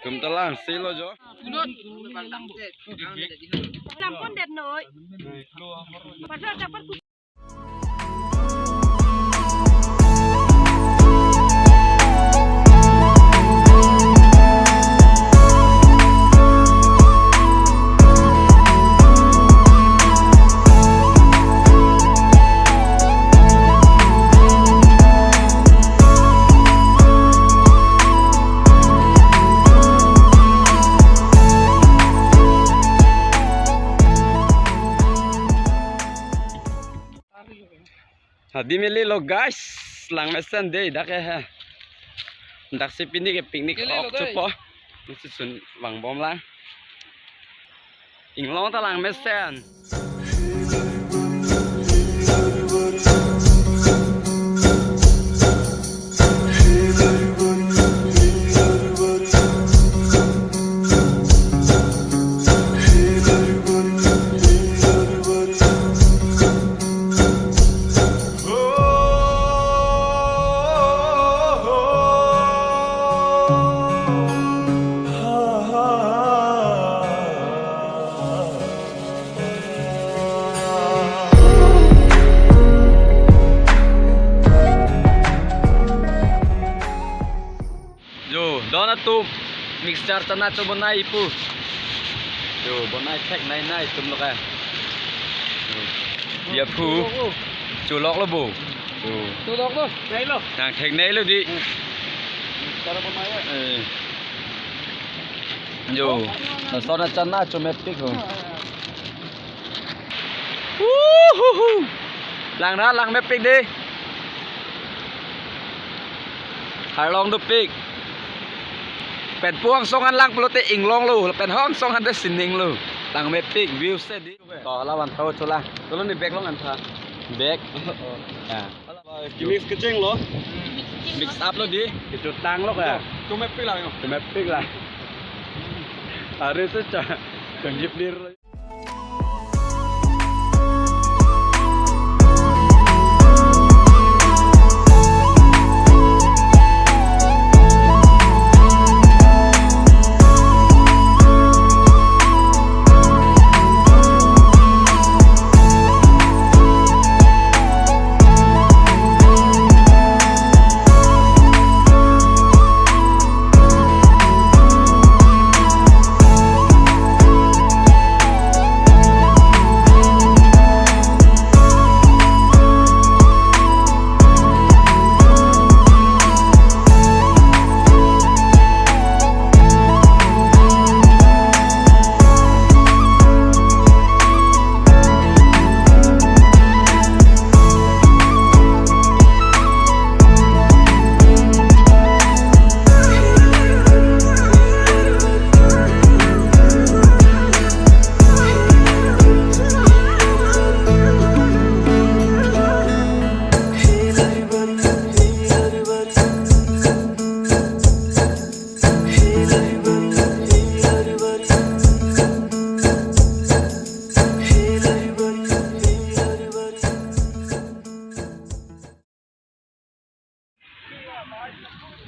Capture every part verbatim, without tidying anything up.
Tum ta langse lo jo. Lampon det noi. Pasal dapat Hadi meli lo guys, langmesen dei dak ke he. Dak si pini ke picnic ok chupo. Nisi sun vangbom lang. Inglong ta langmesen. Jo, don atum mixture chana chobonai pu. Jo, bonai theknei nai atum lo ka. Jo. Dia phu. Cholok lo bo. Jo. Cholok lo. Nai lo. Nang theknei lo dei. Mixture bonai. Eh. Jo. Lason chana chomepik ho. Uhuhu. Lang ra langmepik dei. Arlong dopik. Pen pu angsong an lang pulote inglong lo, pen ho angsong an te sining lo. Langmepik view se dei. To la van tho chola. Tolo ni bag long an tha. Bag. Oh. Ya. Mix kecheng lo. Mix up lo dei. Kechutang lo ka. Chomepik lang yo. Chomepik lang. Are se cha. Kenjip dir.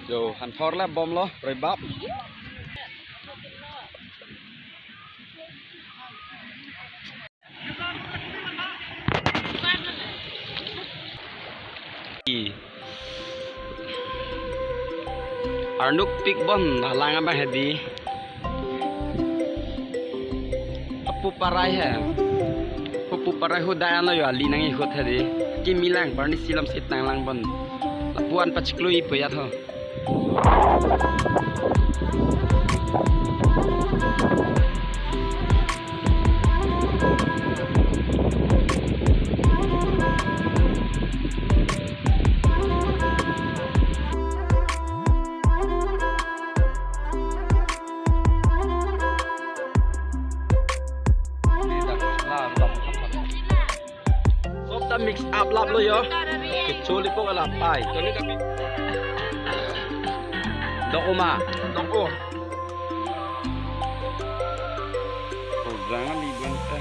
Jo, hanthor le bomlo, ribap. Arnuk pik bon halang abang hedi. Apu parai he. Apu parai hu dayan lo jo ali nang ihut hedi. Kimi lang parni silam sit nang lang bon. Lapuan pachiklui puyat ho. Sob ta mix up lap lo jo. Kecholi po kala pai. Dok oma. Dok o. Kurang ali banta.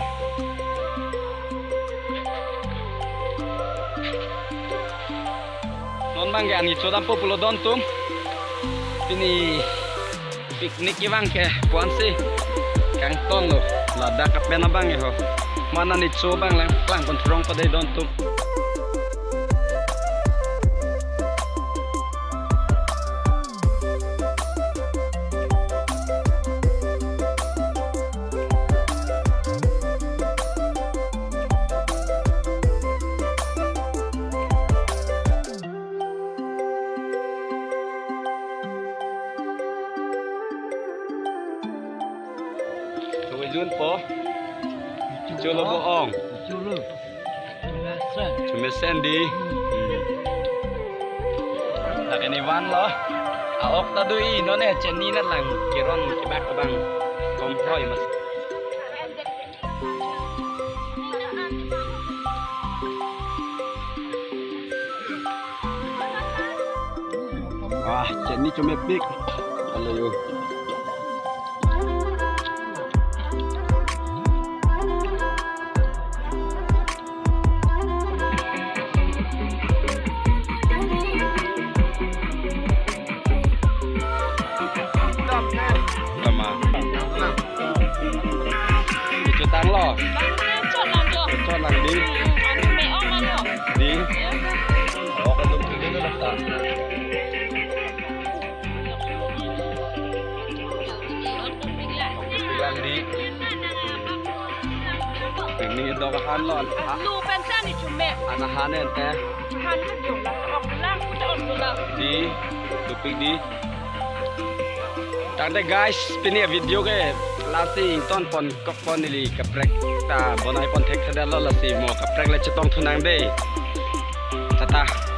Non bang ke ani chodam po pulo don atum. Pini Picnic kevang ke puansi kangton lo, ladak kapen abang ya ho. Mana ni cho bang lang klang pon throng padai don tum. Chojun po. Cholo bo ong. Cholo. Chumesen. Chumesen di. Lake ni van lo. A-ok ta do-i non ne chenni nat lang keron kebak abang. Kom hoi mas. Wah, chenni chomepik. Halo yo. Tama. Ichu tanglo. Chot lang di. Di. Oh, kan tum tu dulu dah. Bilang di. Ini dok han lo. Lu pensa ni chume. Ana han ente. Han ke jumlah. Ok lang, udah ok lang. Di. Tupik di. Tangte guys, pini video ke lasi ington pon kok pon neli kaprek ta bonai pon thekthedetlo, lasi mo kaprek le chetong thunang de. Tata.